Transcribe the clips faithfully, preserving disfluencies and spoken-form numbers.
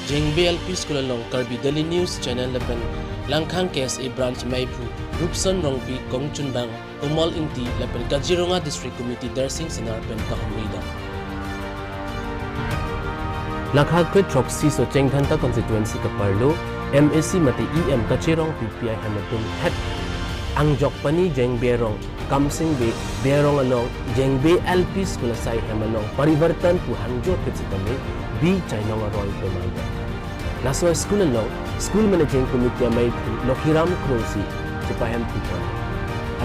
Jengbe L P School along Karbi Daily News Channel lapen Langkhang K S A Branch Meiphu Rupson Rongpi, Kongchunbang Komal Ingti lapen Kaziranga District Committee Darsing Senar pen kahumri dam. Lakha kre throksi so Chengthanta constituency kaparlo M A C mate E M Kache Rongpi P I hem atum het angjok pani Jengbe arong Kamsing Bey arong along Jengbe L P School asai hem along Parivartan pu hangjo kit sitame bi chainong aroi pemang. Laso school along school managing committee amei phu Lokhiram Kro si chepahemphu pon.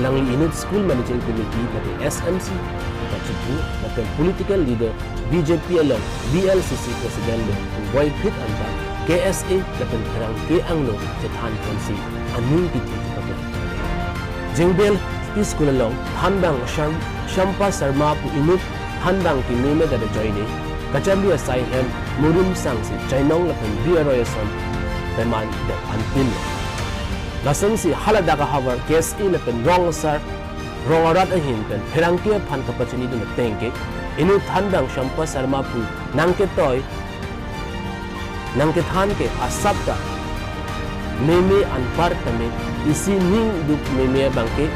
Alangli inut school managing committee mate S M C kachipu lapen political leader B J P along B L C C president lo boy phit anta K S A lapen pherangke angno chethan ponsi aning kithi paklang. Jengbe L P School along thanbang Sham-, Shampa Sharma pu inut thanbang kememe dada joine kacharli asai hem murim sangsi chainong lapen bi aroi ason peman dep antin. Lasonsi haladak ahavar K S A lapen rong asar rong arat ahin pen pherangke aphan kapachinidun ateng ke inut thanbang Shampa Sharma pu nangketoi nangkethan ke asap ta meme anpar tame isi ning duk meme abang ke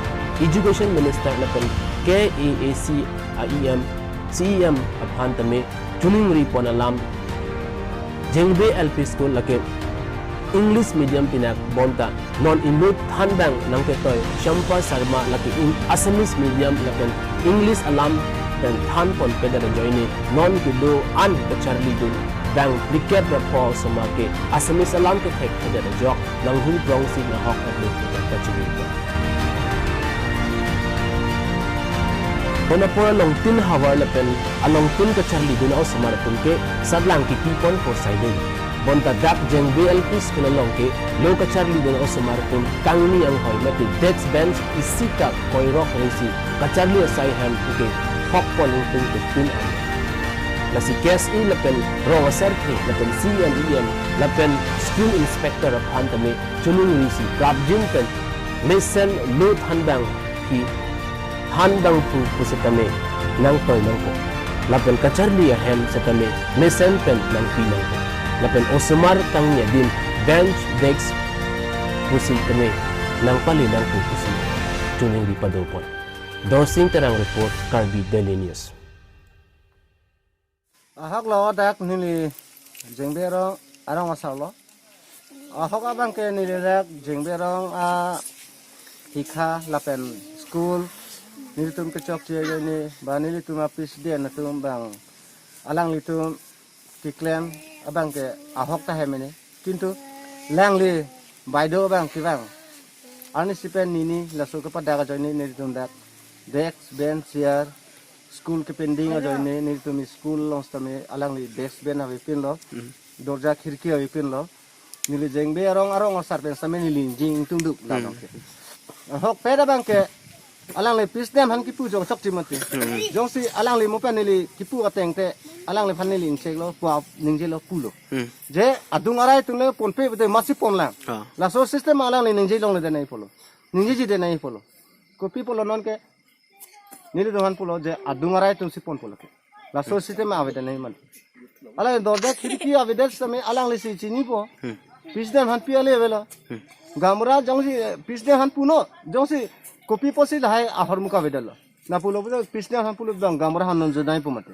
Education Minister lapen K A A C a E M C E M aphan tame chuningri pon alam Jengbe L P School lake English medium pinak bonta non inut thanbang nangketoi Shampa Sharma lake in Assamese medium lapen English alam pen than ponpe dada joine non kedo an kacharlidun bang phlikep ra pho osomar ke Assamese alam kethek pe dada jok nanghu prongsi nahok adlu kachiri. Pon apor alongtin havar lapen alongtin kacharlidun osomar atum ke satlang kipi pon po saidin. Bonta dak Jengbe L P School along ke lo kacharlidun osomar atum kangni anghoi mate desk bench isi ta koirok resi kacharli asai hem ke hok pon ingtung ke pin an. Lasi K S A lapen rong asar ke lapen C M E M lapen school inspector aphan tame chuningri si prapjin pen mesen lo thanbang ki thanbang pu pu setame nangtoi nangpo. Lapen kacharli ahem setame mesen pen nangpi nangpo. Lapen osomar kangni adim bench desk pu setame nangpali nangpo pusi chuningri pado pon. Dorsing Terang report, Karbi Daily News. Ahok lo dak neli Jengbe arong, arong asar lo. Ahok abang ke neli dak Jengbe arong ahikha lapen school nelitum kechokche ajoine ba nelitum a president atum bang alanglitum keklem abang ke ahok ta hem ini. Kintu alangli baido abang kevang arnisi pen nini laso kepadak ajoine nelitum dak desk, bench, chair, school kepending ajoine nelitum school along setame alangli desk bench avepinlo, dorja khirki avepinlo. Neli Jengbe arong arong asar pen setame neli jing tungduk la abang ke. Ahok peda abang ke alangli pisdem han kipu jong chokche mati. Jongsi alangli mo pen neli kipu ateng te alangliphan neli ingcheklo, pu ap ningjelo pulo. Je adung arai atum le ponpe bete masi ponlang. Laso system alangli ningje longle denai pulo. Ningjeji denai pulo. Kopi pulo non ke nelitum aphan pulo je adung arai atum si pon pulo ke. Laso system avedenai man. Alangli dorja khirki avedet setame alanglisi chinipo. Pisdem han pi ale avelo. Gaonbura jongsi, eh, pisdem han puno jongsi kopi pusi lahai ahormu kavedetlo. Na pulo pulo pisdem han pulo bang gaonbura han non jonaipo mate.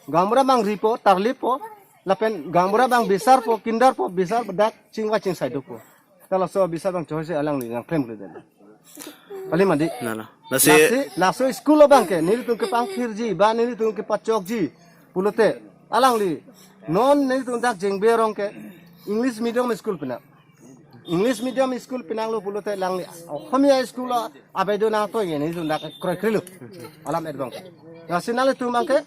Gaonbura bang ripo, tarlipo, lapen gaonbura bang bisarpo, kinderpo, bisar dak chingva chingsai dokpo. Ta laso bisar bang chohoi se alangli nangklemkle den. Pali madi. Nala. Lasi lasi, laso school abang ke nelitum kepangkhirji ba nelitum kepachokji pulote alangli non nelitum dak Jengbe arong ke English medium school pinak. English medium school pinaklo pulote alangli Ohomia school abaido nangtoi nelitum dak kroikre lo. Alam et abang ke. Lasi nanglitum abang ke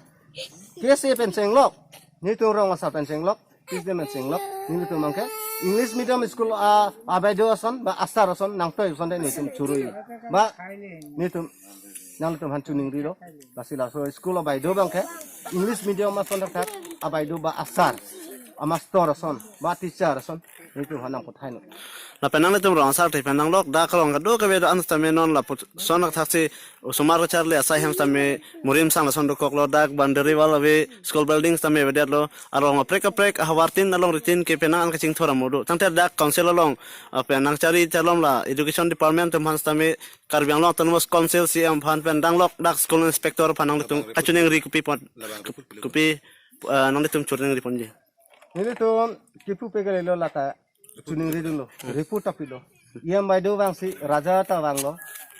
K S A pen chenglok, nelitum rong asar pen chenglok, K S A pen chenglok, nelitum abang ke English medium school a, abaido ason ba asar ason nangtoi ason de nelitum churui. Ba nelitum nanglitum aphan chuningrilo. Lasi laso school abaido abang ke English medium ason thakthak abaido ba asar. a master ason, ba teacher ason, nelitum aphan nangpathai non. Lapen nanglitum rong asar te pen nanglok dak rong kadokave do-an sitame non lapuson athaksi osomar kacharli asai hem sitame murim sang lason dokoklo, dak boundary wall ave, school building sitame avedetlo, arong kaprek kaprek ahavartin along ritin ke penang an kachingthur amudu. Tangte dak council along, ah, pen nangcharli chalom la education department atum aphan sitame Karbi Anglong Autonomous Council C M aphan pen danglok dak school inspector aphan nanglitum kachiningri kopi pon, kopi, ah, nanglitum chiningri ponji. Nelitum kipu pe kalilo lata chiningri dunlo, report ta pilo. E M baideo vangsi, Raja ta vanglo.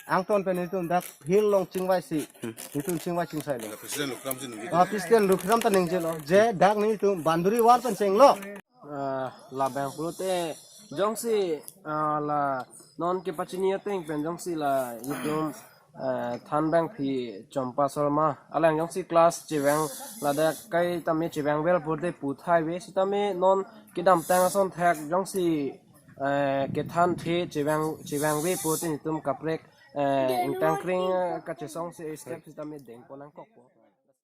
Angton pen nelitum dak field along chingvaisi, nelitum chingvai chingsailo. President Lukram si ningje. Ah, President Lukram ta ningjelo. Je dak nelitum boundary wall pen chenglo. Ah, labang pulote jongsi, ah, la non kepachini ateng pen jongsi la itum, eh, thanbangpi Chompa Sharma alang jongsi class chevang ladak kai tame chevangvel pulote puthai ave sitame non kedamtang ason thak jongsi, eh, kethan the chevang, chevangve pulote nelitum kaprek, eh, ingtangkring, eh, kachesongsi step sitame dengpon nangkokpo.